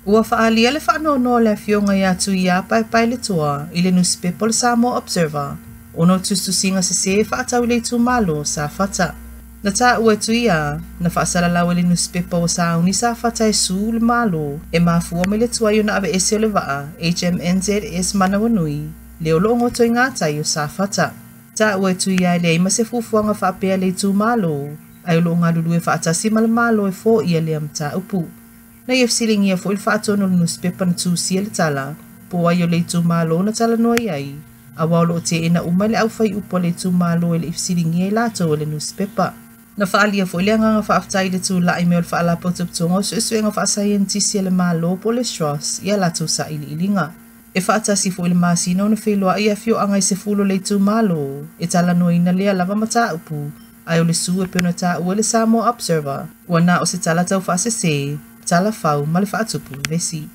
Ua faaalia le faanoanoa o le Afioga ia Tuia Paepaeletoa i le nusipepa o le Samoa Observer ona o tusitusiga sesē faatatau i le itumalo o Safata. Na taua e Tuia, na faasalalau e le nusipepa ua sauni Safata e sue le Malo e mafua mai le tuai ona aveese o le vaa HMNZS Manawanui lea o lo o goto i gatai o Safata. Taua e Tuia e leai ma se fuafuaga faapea a le itumalo, ae o lo o galulue faatasi ma le Malo e foia lea mataupu. Na ia fesiligia foi le faatonu o le nusipepa na tusia le tala, po o ai o le itumalo na talanoa i ai, aua o lo o teena uma e le aufaiupu a le itumalo e le i fesiligia i latou e le nusipepa. Na faaalia foi le agaga faafetai i le tulai mai o le Faalapotopotoga o Suesuega Faasaienitisi a le Malo po o le SROS i a latou sailiiliga. E faatasi foi le masina ona feiloai afioaga e 10 o le itumalo e talanoaina lea lava mataupu, ae o le sue e pei ona taua e le Samoa Observer, ua na o se tala taufaasese, tala fau ma le faatupu vevesi.